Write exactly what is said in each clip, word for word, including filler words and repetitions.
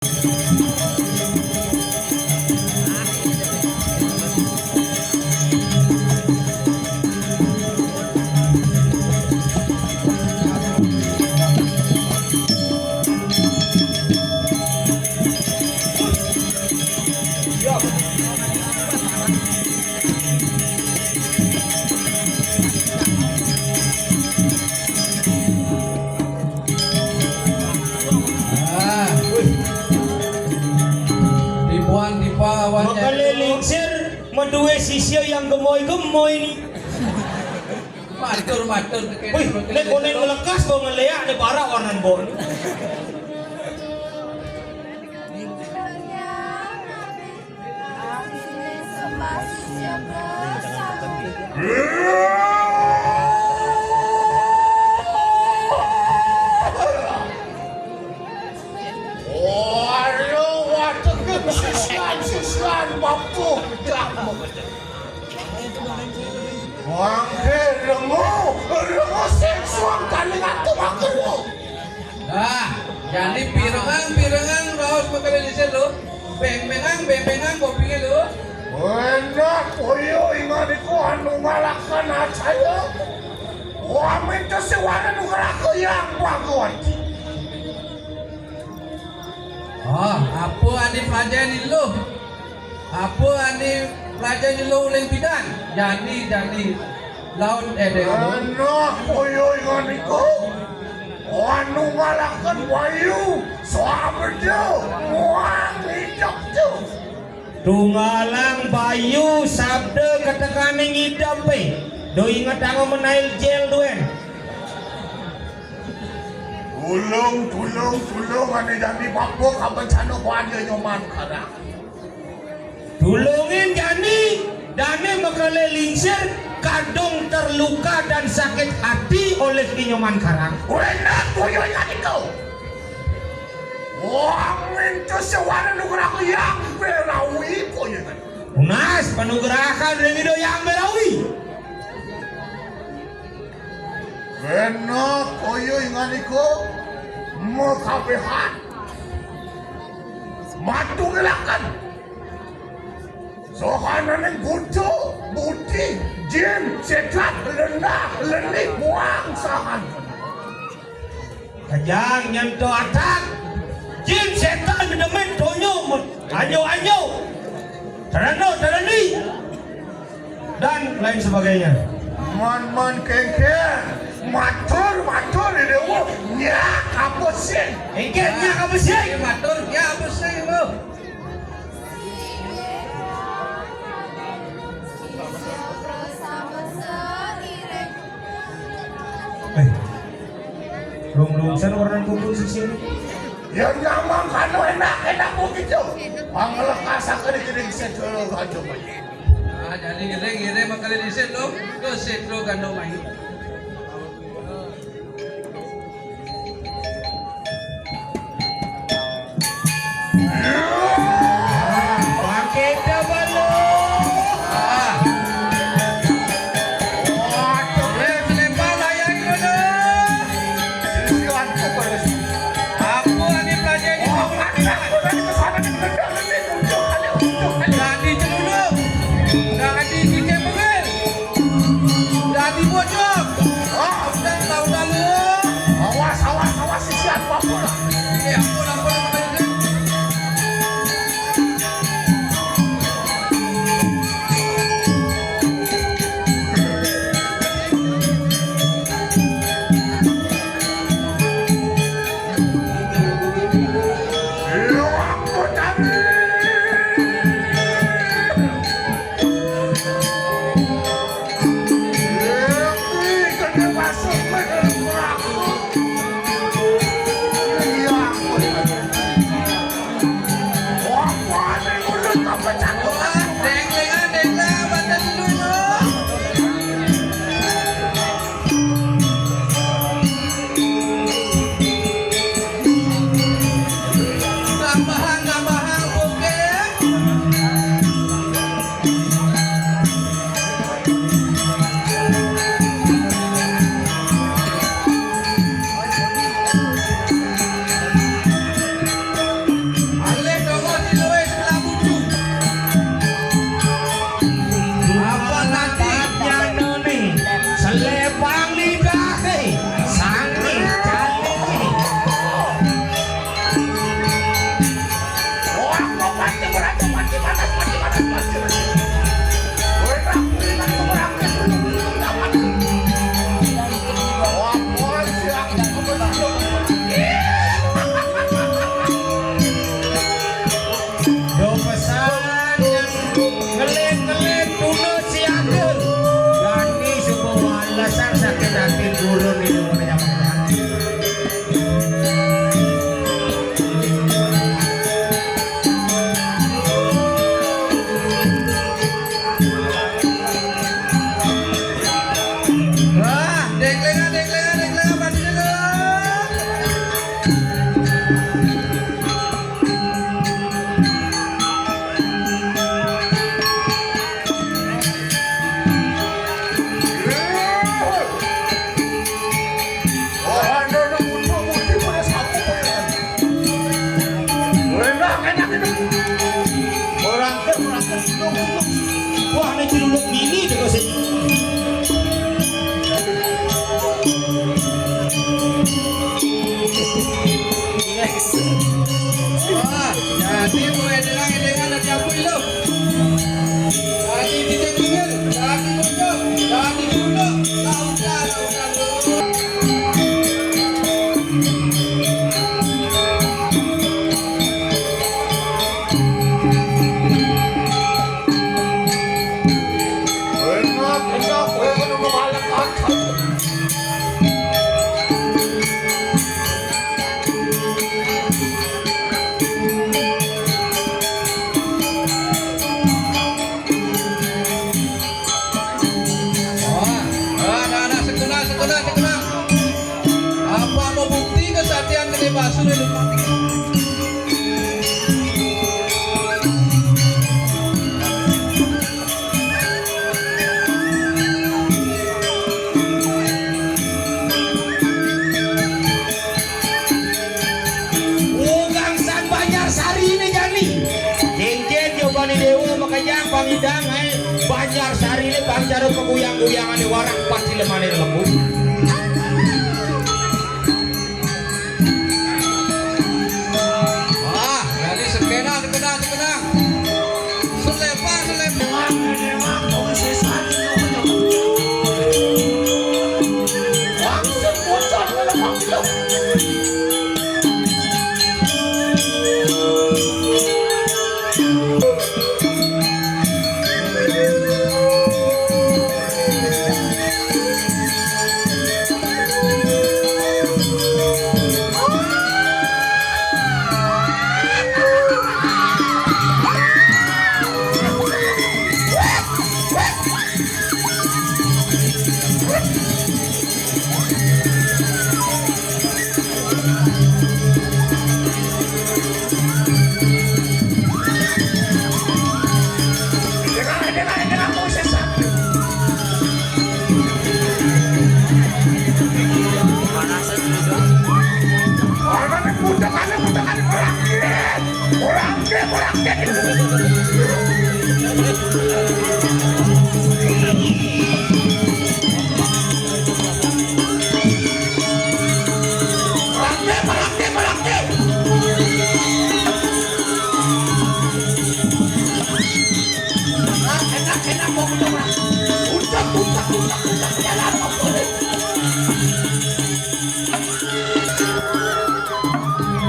Ah, wih. Tipuan, tipa, awan. Makale lingsir, maduwe sisya yang gemoy-gemoy ni. Matur, matur. Wih, nek konen ngelekas, kok ngeleak, nek barak warnan bon. Waduh, waduh, sisian, sisian, mampu, dak. Wangke rengo, rengo sing suang kali aku makan. Ah, jani pirengang, pirengang raos makale lingsir lho. Beng-bengang, beng-bengang kopinge lho. Enak koyo ingan iku anu ngalakan acaya. Wa minta sewana nugraha yang Bhagawati. Ah, apa ane pelajari lho? Apa ane pelajari lho uling bidan? Jani, jani. Laut, eh, deh. Anak koyo ingan iku. Anu ngalakan wayu, sabda, muang idup tu. Tunggalang bayu sabda ketekaning idupe. Do inget aku menail jel duen. Tulung, tulung, tulung, ane jani bapa kabencana bane Nyoman Karang. Tulungin jani, dane makale lingsir, kadung terluka dan sakit hati oleh Ki Nyoman Karang. Wena koyo ingan iku. Wah, minta sewana nugraha yang berawi koyo ingan. Tunas panugrahan ring Ida Yang Berawi. Wena koyo ingan iku mekabehan. Matu ngelakan. Sohananing bucu, buti, jin, setan, lendah, lenik, muang, sahan. Kejang nyentuh atak. Jin setan demen tonyo anyo-anyo. Terano terani. Dan lain sebagainya. Man man kengkeng. Matur matur dewa. Nyak apa sih? Engke nyak apa sih? Matur nyak apa sih lo? Eh, rung-rungsan warna kuku sisi ini. Ya nyamang kanu enak-enak begitu. Panglekas akan dikirim sedulur aja. Nah, jadi ngiring-ngiring makanya di sini lo ke sedulur gandong main. Dadi bocor. Orang ke, orang ke, wah, ada celuluk bini tu kasi. Wah, jadi boleh dengar, dengar ada apa itu? Jadi kita dengar, jadi duduk, jadi duduk, lautan, lautan. Wah, wah, nah, nah, sekenang, sekenang, sekenang. Apa mau bukti kesatian gede basu dari mati? Ugang sang Banjar Sari ini jani. Jengjen jobani dewa makajang pangidang ai Banjar Sari ini Banjar paguyang-guyangane warak pasti lemane lembu. Ah, jadi sekena, sekena, sekena. Selepa, selepa.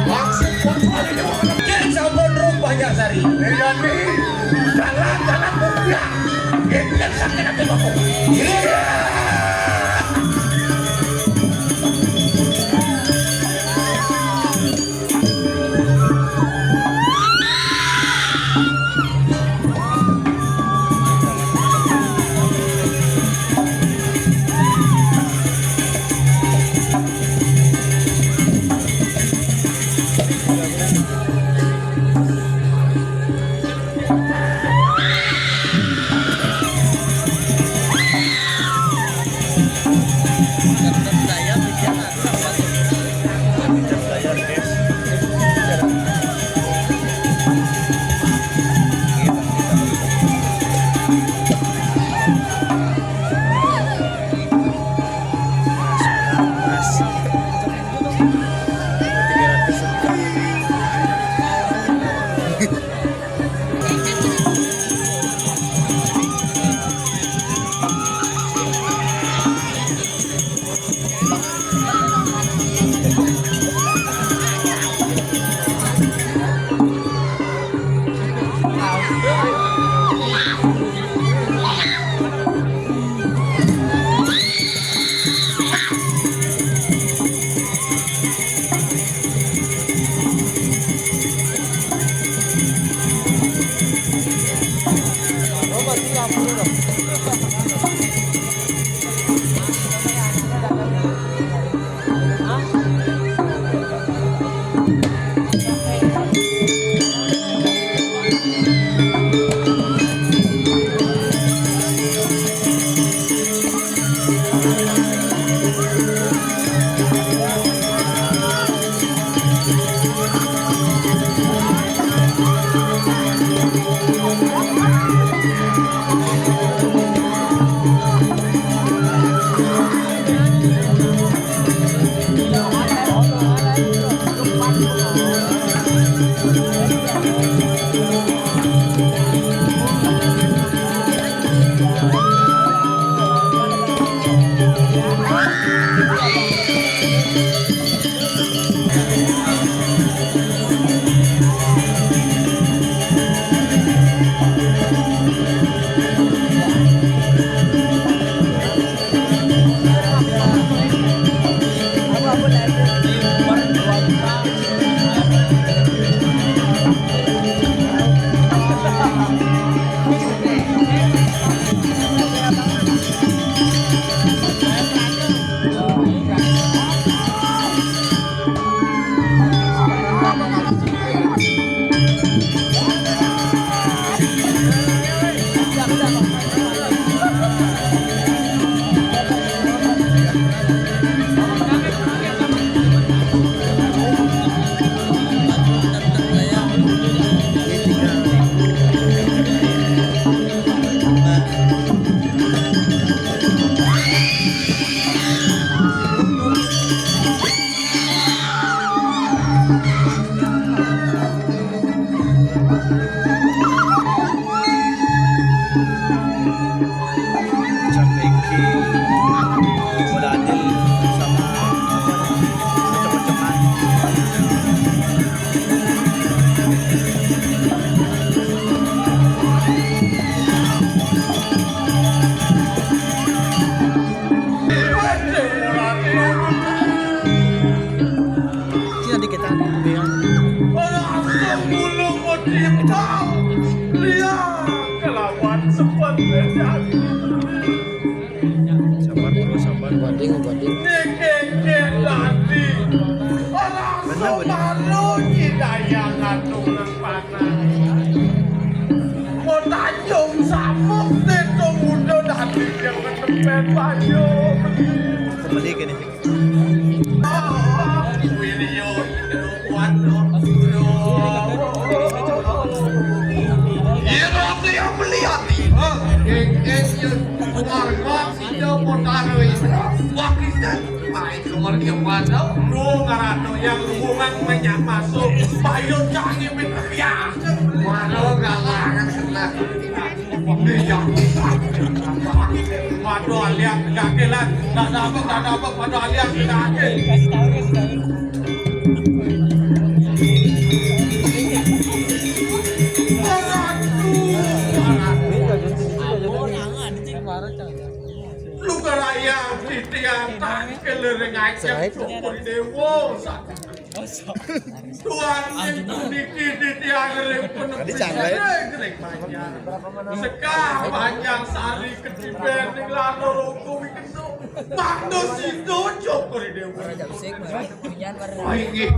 Langsung kontrol ini, Bang. Kirim sampun rung Banjar Sari. Iya, nih. Jalan, jalan, mulia. Ini yang sakit hati, Bang. Iya. Sampai ke bola adil sama apa, macam-macam. Sini dikit, ah, biar. Orang sebelum mau diam, lihat kelawan sempat terjadi. Sabar, bro, sabar. Banding, banding. Dikit-dikit tadi. Orang Benar, benar. Separuh Cidayangan tulang panas. Mau tanjung samuk, itu muda tadi yang ketepet baju. Kembali ke ini. Iya, nanti yang melihat. Warga kita mau taruh itu. Wah, kita baik, cuma dia mana? Lu ngarano yang hubungan banyak masuk. Bayu canggih, ya. Waduh, galak, kena. Iya. Waduh, alian kaki lah. Tak dapat, tak dapat, waduh, alian kaki. Luka raya titian tak kelering aja. Syukur dewa. Tuhan itu niki di tiang ring penepi. Tadi canggih. Ring, ring panjang. Sekar panjang sari ketiben ning lano roko wikendo. Waktu situ cokor dewa. Ora jak usik, Mas. Punyan, Mas. Oh, inggih.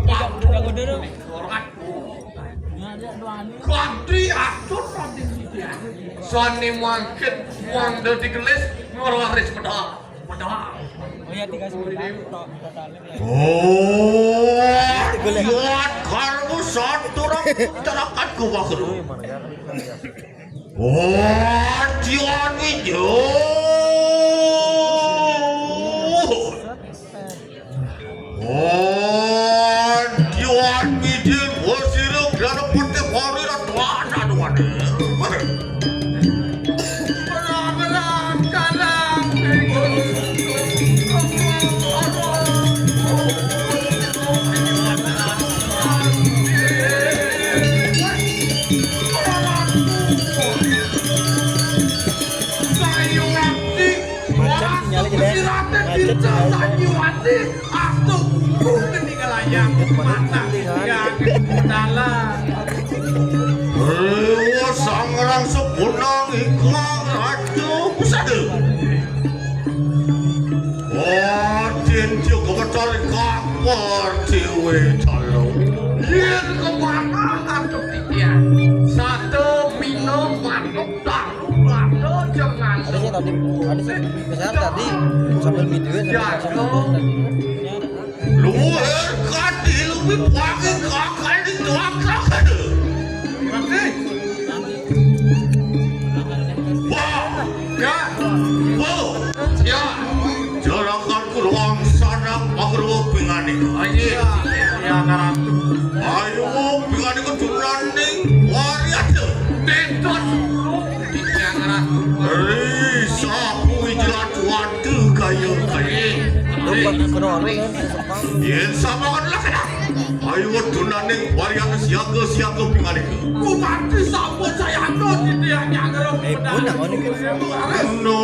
Kanthi atur nanti dia. Sani mangkin wong dadi kelis nglaris pedal. Pedal. Oh iya, tiga sembilan. Tok, totalnya. Oh, kuat karbu satu orang terakan ke waktu. Oh, Dion Winjo. Oh, Dion Winjo, bosiro, gara pete, bori, ratuan, aduh, aduh. Macet sinyalnya, jelek. Macet sinyalnya. Aku ketinggalannya mata tiga dalam. Dewa sangrang sepunang ikang raja pusada. Wadin juga mencari kabar dewe calo. Yen kemana aku tiga? Satu minum manuk tahu lado jangan. Ada sih tadi, ada sih. Misalnya tadi sambil video, sambil, sambil nonton. Luwih kadi luwih wangi kakak di tuang kakak. Ngerti? Wah. Ya. Wah. Ya. Jarakan kurang sana pangruwa pinganika. Ayo. Ya, ngaratu. Ayo, pinganika dulu Ning wariada. Teton dulu. Tiang ratu. Ri sapu ijelat watu kaya kaya. Yen samangan lah kena. Ayo tunaning wariada siaga-siaga pingalika. Ku mati sapu sayaga titiang nyanggra. Eh, punah, oh, ni kena. No.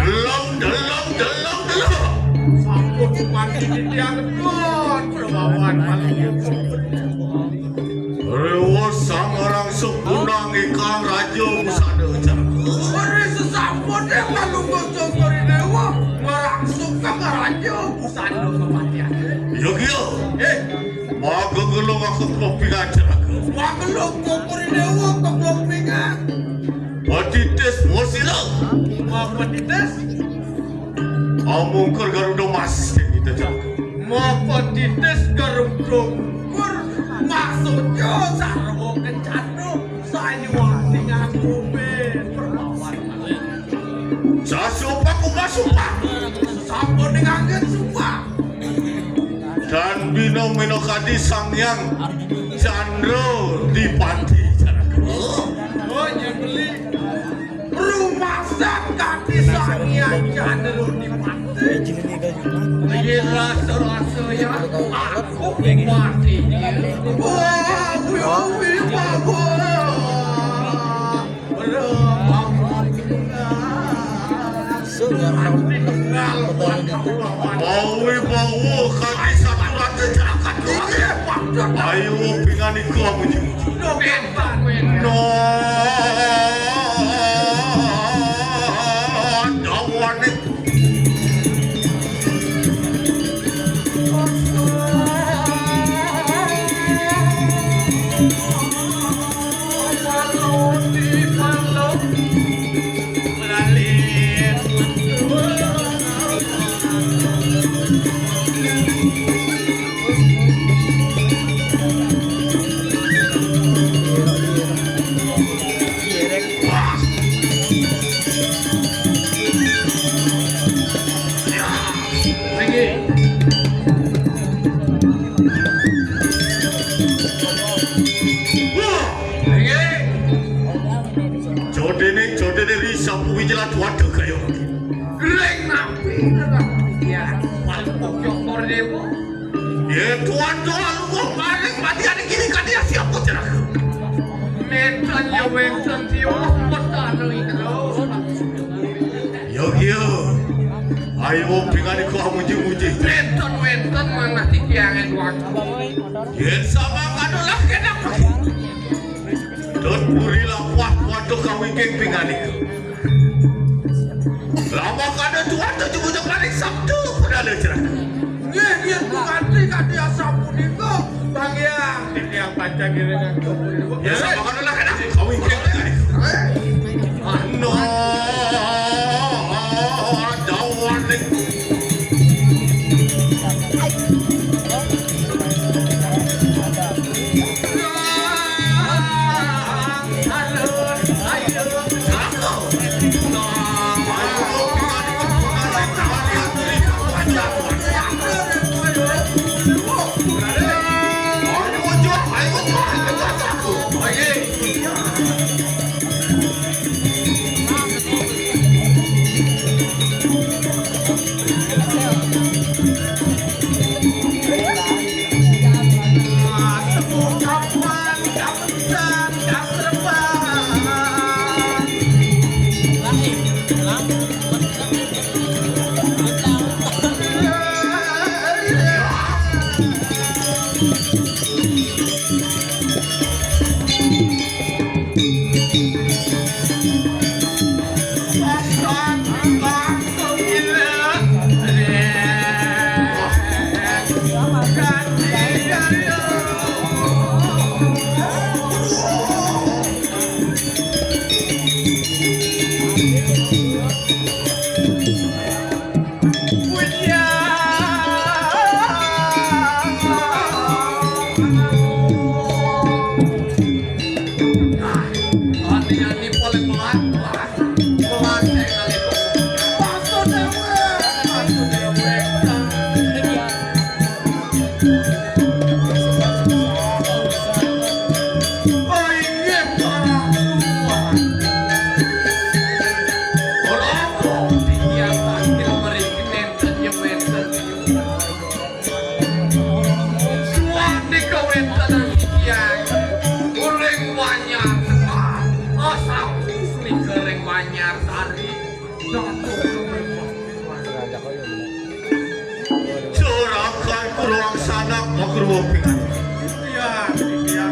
Delong, delong, delong, delong. Sampun mati titiang pun, perwawan malah. Rewa sang orang sepunang ikang raja busana. Ore sesampun yang lalu ngocong kori dewa, ngarang suka raja busana kematian. Yo, yo. Eh, maka gelung aku kopi aja. Maka gelung kopi dewa, kopi. Patitis mosira. Mapatitis. Amungkur Garuda Mas, kita cak. Mapatitis Garuda Mungkur. Maksudnya sarwa kencana. Saya wani ngaku be perlawan. Sasupak upa supak. Sampun nganggen supak. Dan bina mena kadi Sang Hyang Candra Dipati. Oh, oh, nyebeli. Rumah sakti Sang Hyang Candra Dipati. Iya, rasa-rasa ya. Aku mati. Wah, wih, wih, wah, wah. Bawi bawa kaki satu ratus jalan kaki. Ayo, pingan iku aku. No, dawane. Jodene, jodene ri sapu wijilan waduh kaya. Ring napi, ya, paling pokok kor dewa. Ya, tuan, tuan, lu kok paling mati ada gini kan dia siapa, Cak? Nenten ya, wenten tiwa, petana itu. Yo, yo. Ayo, pingan iku amuji-muji. Nenten, wenten, manah titiangan waktu. Yen sama kadolah kenapa? Dot puri lapuah waduh kawingking pingan iku. Lama kada tuan tujuh bujang maring sabtu pedale cerah. Nggih, yen mengantri kadi asapunika, Bang Hyang. Titiang panca giring. Ya, sama kan lah, enak. Kawin kita. Anu, dawan nih. Sering Banjar Sari. Curakan kuruang sanak makrubopingan. Ya, ya.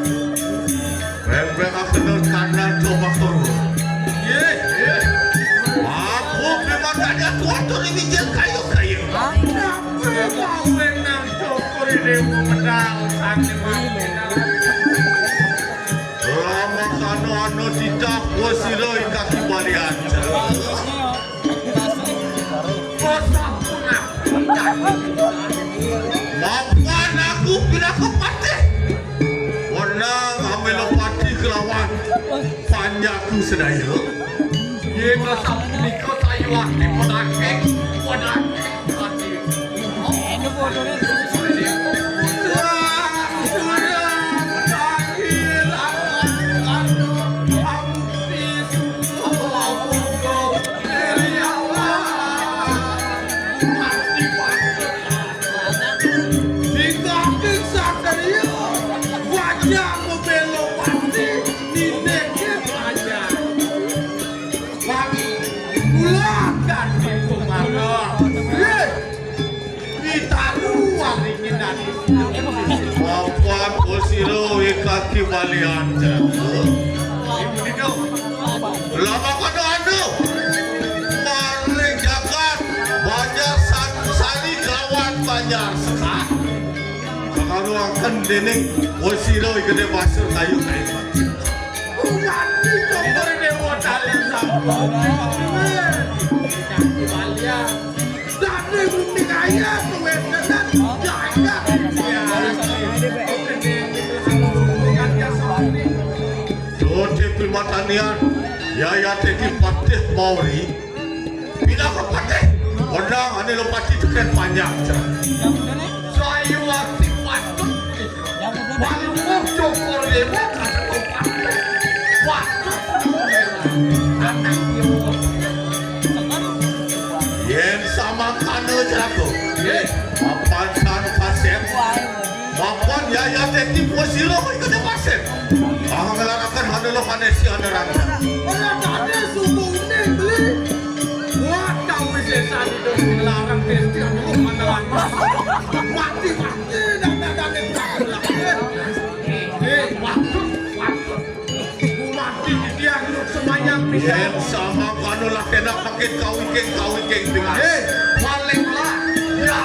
Beng-beng aku kanan coba turun. Ye, ye. Aku memang ada tuan turun di kayu-kayu. Apa mau menang cokor ini mau medal santi mati. Lama kano ano cicak, wa sira ing kaki balian. Mapan aku pinaka patih. Wenang amela patih kelawan panjaku sedaya. Yen sapunika sayuwakti pedaging, pedaging patih. Mitaru waringin dadi. Papan wa sira ing kaki balian. Lama kono anu. Maring jagat Banjar San-, Sari kelawan Banjar Sekar. Kakaruaken dening wa sira ing Gedé Pasir kayu-kayu. Umat Jogo Dewa Tali Sampun. Kaki balian. Dadi bumi kaya kuwi tenan. Jagat. Dadi pimatanian, yayate Ki Patih Mauri. Pinaka patih. Wenang ane lo patih teken panjang. Saya wati patut. Walung cokor dewa kata patih. Patut. Anak dewa. Yen samangkana jelaku. Nggih. Mapan san kasep. Mapan yayate Ki Pusiro ing Gedé Pasir. Panglaraken hana lo kane si hana rangga. Ora dadi suku uning beli. Wah, kau wisésan itu dilarang dadi hana lo kane rangga. Mati-mati dan dadane tak. Eh, waduh, waduh. Mati titiang nuk sembahyang pisan. Yen samangkana lah kenak makin kawiking-kawiking pingan. Eh, paling lah. Ya,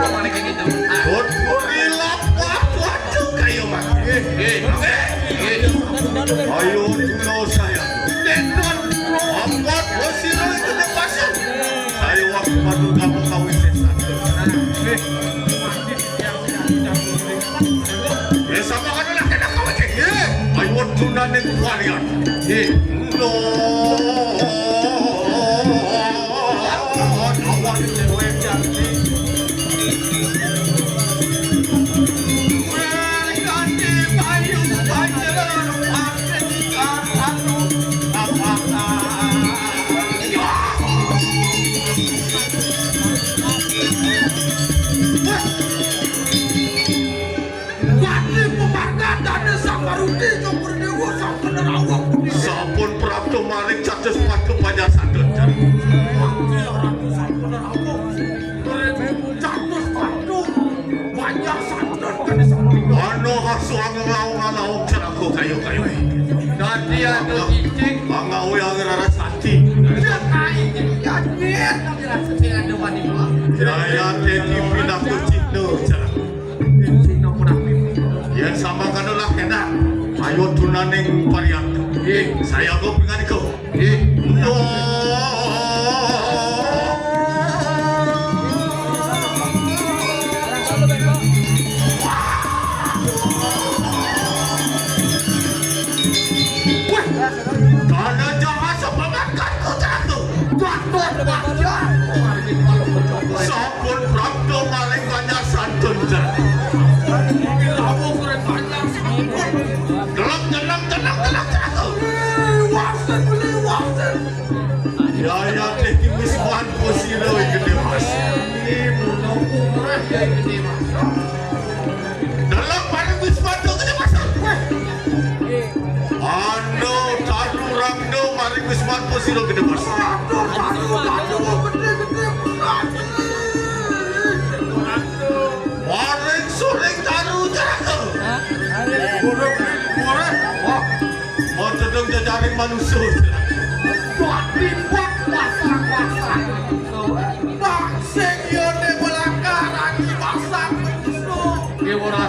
paling gitu. Pun pun ilap, wah, waduh, kayu mati. Eh, eh, eh, eh. Ayo, dulu saya. Teton, apat, wasira itu dipasang. Saya waktu padu kamu kawin sesat. Eh, mati titiang. Ya, sama kan lah kena kau cek. Ye, ayo tunaning varian. Ye, no. Wati pemarga dane Sang Maruti Cokor Dewa Sang Penerawang. Sampun prapta maring catus patu panjang santun. Wati ratu Sang Penerawang. Catus patu panjang santun kene samping. Ana asu angeng laung alaung cerako kayu-kayu. Dadi anu cicing. Mangawi angin rara sati. Ya kai, ya nit, angin rara sati ada wani, Pak. Jaya teti pinaku cipta cerako. Yen samangkana lah kenak, ayo tunaning parian. Nggih. Saya go pingan iku. Nggih. Yo. Wah. Kana jangan sepamatkan ku jatuh. Jatuh, jatuh. Sampun prapta maring banyak santun, Cak. Rawuh keren banyak santun. Delok, delok, delok, delok, jatuh. Liwasin, liwasin. Ya, ya, teh, timis wan, posiro, gedé mas. Ini, umrah, ya, gedé mas. Delok, paling wis wan, gedé mas. Ando, tadu, rangdo, Ring wis mampu sira gedhe bos. Aduh, aduh, aduh, gedhe, gedhe, berat. Maring suring taru jaraga. Hah? Burung, burung. Wah, mau cedheng jejaring manusa. Wah, timbak, pasang, pasang. Bang sing yone belakang, lagi pasang manusa. Nggih, ora.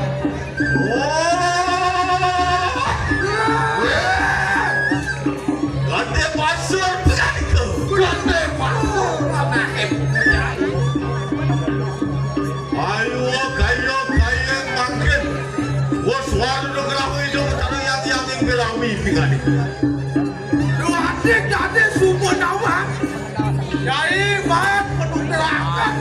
Oh! Gandhe pasur, Pingganika. Gandhe pasur, anahe Putu Jaé. Ayo, kayo, kayeng mangkin. Wes waru nugraha ijo betara yang yang ing belami, Pingganika. Duh, adik, adik, sumpun awak. Yai, mat, penunderakan.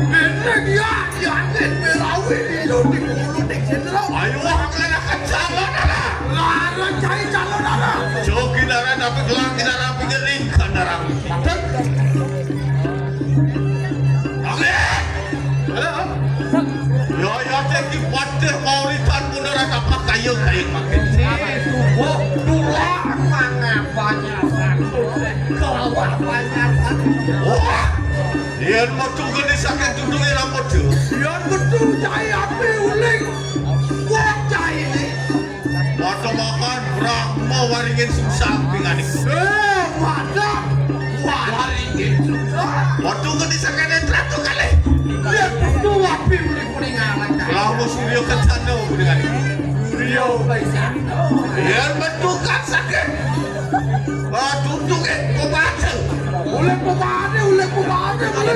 Benteng ya, yakin melawi di Lunding Ulu, Ning Sindro. Ayo, wah, kena kecalon, ala. Lara cai calon, ala. Jogi dara, tapi gelang di dara, pinggir lingkan dara. Oke. Halo. Yo, yo, cek di patih mau ritan mundar apa kayu, kayu makin. Ini tubuh tulang mangapanya satu. Kelawar banyak satu. Wah. Yen metu geni saking dudunge ra padha. Yen metu cai api uling. Wah, cai ini. Padha makan Brahma waringin susah, Pingganika. Eh, padha waringin susah. Metu geni saking netra to kalih. Yen metu api uling kuning awan, cai. Brahma Surya Kencana, Pingganika. Surya Kencana. Yen metu kan saking Wah, duduk, eh, pemade. Oleh pemade, oleh pemade, oleh.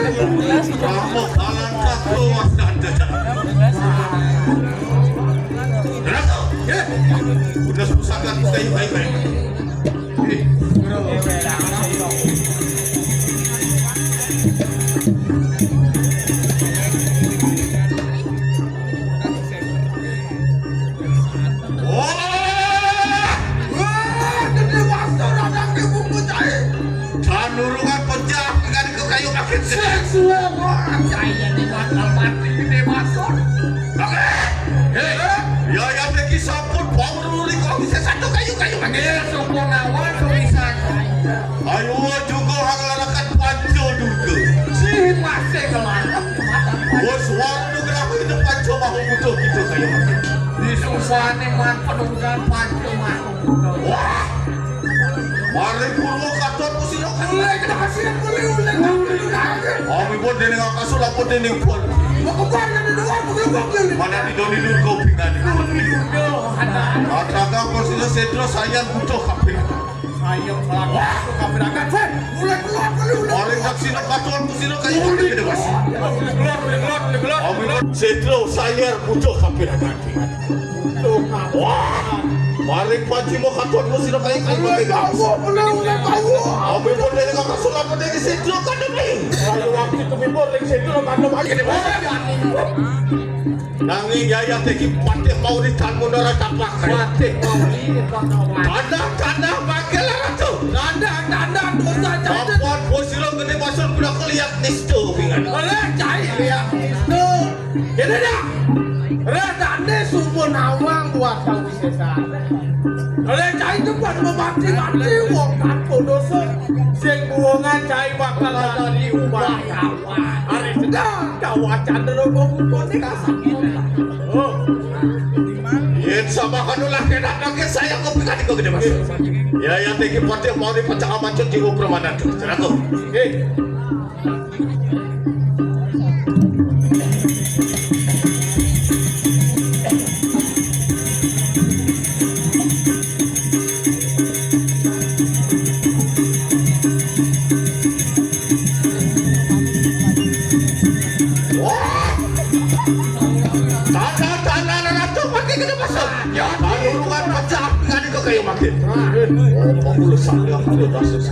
Kamu kalah satu, Mas Dante. Ratu, eh, udah pusaka kita, yuk, ayo, ayo. Eh, bro. Wah! Wah, gedhe wasor anake buku cai. Janurungan pecah, Pingganika kayu makin gedhe. Sing suwe, wah, cai ini bakal mati gedhe wasor. Oke. Hei, ya, ya, iki sampun bau ruri kok bisa satu kayu-kayu makin. Nggih, sampun awan, bisa. Ayo juga hanglarakan panca durga. Si masih kelarang. Wes waru nugraha ing Panca Maha Buddha kita kayu makin. Disusane man penunggal Panca Maha Buddha. Wah. Mari purwa katon kusira. Oleh kasih, oleh, oleh, oleh. Amipun dening angkasa laput dening pun. Mau kebar kan di luar, mau keluar, mau keluar. Mana di doni durga pingan. Doni durga, ada. Ataka posisi sedra sayan butuh kabeh. Ayo, Pak. Wah, kaberakan. Hei, mulai keluar, mulai, mulai. Oleh saksi nak katon kusira kayu makin gedhe, Mas. Mulai keluar, mulai keluar, mulai keluar. Amipun sedra sayan butuh kabeh. Wah, maring panci makaton sira kaya kaya kaya. Tahu, bener, bener tahu. Ambil model kakak sulap model di situ kan demi. Lalu waktu itu mimpi ring situ lo kan demi. Nanging yayah teki patih mau di tanmu nara tapak. Patih mau di tanah, tanah bakal ratu. Tanah, tanah dosa cacat. Kapan posilo gede masuk kuda keliat nistu pingan. Oleh cai liat nistu. Kene dah. Radane sumpun awang buat kang Wisesa. Oleh cai depan memati-mati wong tanpa dosa. Sing buwongan cai bakal dadi ubah kawan. Are sedang kawacan dulu kok ngene kasar. Oh. Yen sama kanu lah kena kaki saya kopi kan kok gede mas. Ya ya teki patih mau dipecah macet di permainan. Cerako. Eh. Wah! Tanah-tanah ratu pakai kena pasang. Ya, tanurungan pecah, kena kau kayu makin. Oh, pemulus sambil ada dasar.